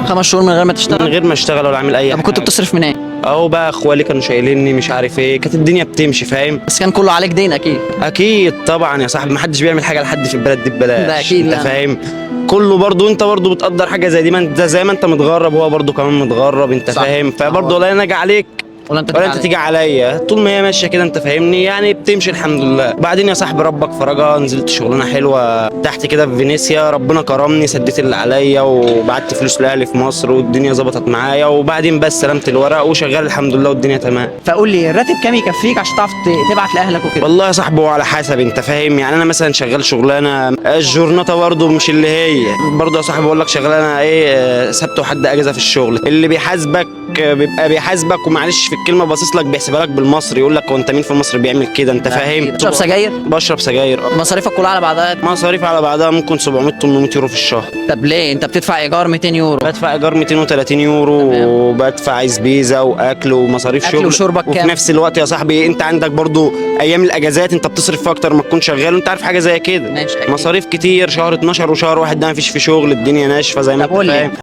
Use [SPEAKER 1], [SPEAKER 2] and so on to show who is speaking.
[SPEAKER 1] 5 شهور من غير ما
[SPEAKER 2] من
[SPEAKER 1] تشتغل؟
[SPEAKER 2] غير ما اشتغل ولا اعمل اي
[SPEAKER 1] طب
[SPEAKER 2] حاجه.
[SPEAKER 1] كنت بتصرف منين؟
[SPEAKER 2] اهو بقى اخوالي كانوا شايليني مش عارف ايه، كانت الدنيا بتمشي فاهم.
[SPEAKER 1] بس كان كله عليك دين اكيد.
[SPEAKER 2] اكيد طبعا يا صاحبي، ما حدش بيعمل حاجة لحد في البلد دي ببلاش.
[SPEAKER 1] ده أكيد
[SPEAKER 2] انت
[SPEAKER 1] يعني.
[SPEAKER 2] فاهم. كله برضو انت برضو بتقدر حاجة زي دي، ما انت زي ما انت متغرب هو برضو كمان متغرب انت فاهم. فبرضو لا انا اجي عليك
[SPEAKER 1] ولا انت
[SPEAKER 2] ولا
[SPEAKER 1] تيجي
[SPEAKER 2] انت
[SPEAKER 1] عليا.
[SPEAKER 2] تيجي عليا، طول ما هي ماشية كده انت فاهمني يعني بتمشي الحمد لله. بعدين يا صاحبي ربك فرجها، نزلت شغلانة حلوة تحت كده في فينيسيا، ربنا كرمني سديت اللي عليا وبعت فلوس لاهلي في مصر والدنيا ظبطت معايا، وبعدين بس سلمت الورق وشغال الحمد لله والدنيا تمام.
[SPEAKER 1] فقول لي الراتب كام يكفيك عشان تعرف تبعت لاهلك وكده؟
[SPEAKER 2] والله يا صاحبي هو على حسب انت فاهم يعني. انا مثلا شغال شغلانة الجورناطه برضه مش اللي هي برضه يا صاحبي بقول لك شغلانة ايه، سبت وحد اجازه في الشغل. اللي بيحاسبك بيبقى بيحاسبك ومعلش في الكلمة باصص لك بيحسبها لك بالمصري، يقول لك هو انت مين في مصر بيعمل كده انت فاهم.
[SPEAKER 1] تشرب سجاير؟
[SPEAKER 2] بشرب سجاير اه.
[SPEAKER 1] مصاريفك كلها على بعضها؟
[SPEAKER 2] مصاريف على بعضها ممكن 700 800 يورو في الشهر.
[SPEAKER 1] طب ليه انت بتدفع ايجار 200 يورو؟
[SPEAKER 2] بدفع ايجار 230 يورو.
[SPEAKER 1] تمام.
[SPEAKER 2] وبدفع spesa واكل ومصاريف
[SPEAKER 1] أكل
[SPEAKER 2] شغل
[SPEAKER 1] وشربك
[SPEAKER 2] وفي
[SPEAKER 1] كام؟
[SPEAKER 2] نفس الوقت يا صاحبي انت عندك برضو ايام الاجازات انت بتصرف فيها اكتر ما تكون شغال، وانت عارف حاجة زي كده.
[SPEAKER 1] ماشي أكيد.
[SPEAKER 2] مصاريف كتير، شهر 12 وشهر واحد ده مفيش في شغل، الدنيا ناشفة زي ما
[SPEAKER 1] طب
[SPEAKER 2] انت
[SPEAKER 1] قول لي
[SPEAKER 2] فاهم.